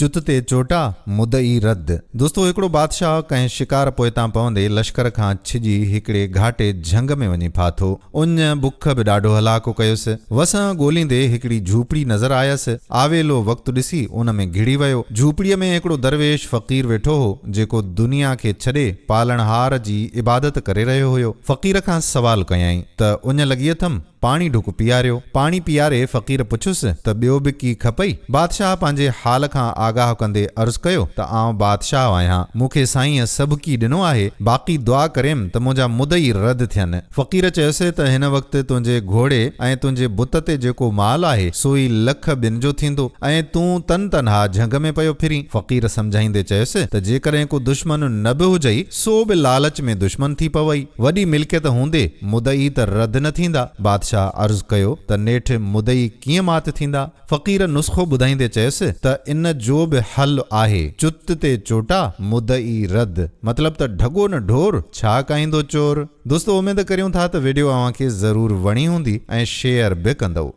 چت تي چوٽا، مدعي رد. دوستو هڪڙو بادشاهه ڪنهن شڪار پوئتان پوندي لشڪر کان ڇڄي هڪڙي گهاٽي جهنگ ۾ وڃي ڦاٿو. اڃ بک به ڏاڍو هلاڪو ڪيس. وسنهن ڳوليندي هڪڙي جهوپڙي نظر آيس. آويلو وقت ڏسي ان ۾ گهڙي ويو. جهوپڙيء ۾ هڪڙو درويش فقير ويٺو هو، جيڪو دنيا کي ڇڏي پالڻهار جي عبادت ڪري رهيو هيو. فقير کان سوال ڪيائين ته اڃ لڳي اٿم؟ پاڻي ڍڪ پياريو. پاڻي پياري فقير پڇيس ته ٻيو به ڪي کپئي؟ بادشاهه پنهنجي حال کان آگاهه ڪندي عرض ڪيو ته آئون بادشاهه آهيان، مون کي سائينء سڀڪي ڏنو آهي، باقي دعا ڪريم ته منهنجا مدعي رد ٿين. فقير چيس ته هن وقت تنهنجي گهوڙي ۽ تنهنجي بت تي جيڪو مال آهي، سو ئي لک ٻن جو ٿيندو ۽ تون تن تنها جهنگ ۾ پيو ڦرين. فقير سمجهائيندي چيس ته جيڪڏهن ڪو دشمن نه به هجئي، سو به لالچ ۾ دشمن ٿي پوئي. وڏي ملڪيت هوندي مدعي ته رد نه ٿيندا. بادشاهه عرض ڪيو ته نيٺ مدعي ڪيئن مات ٿيندا؟ فقير نسخو ٻڌائيندي چيس ته ان جو به حل آهي، چت تي چوٽا، مدعي رد. مطلب ته ڍڳو نه ڍور، ڇا ڪاهيندو چور؟ دوستو اميد ڪريون ٿا ته وڊيو اوهان کي ضرور وڻي هوندي ۽ شيئر به ڪندؤ.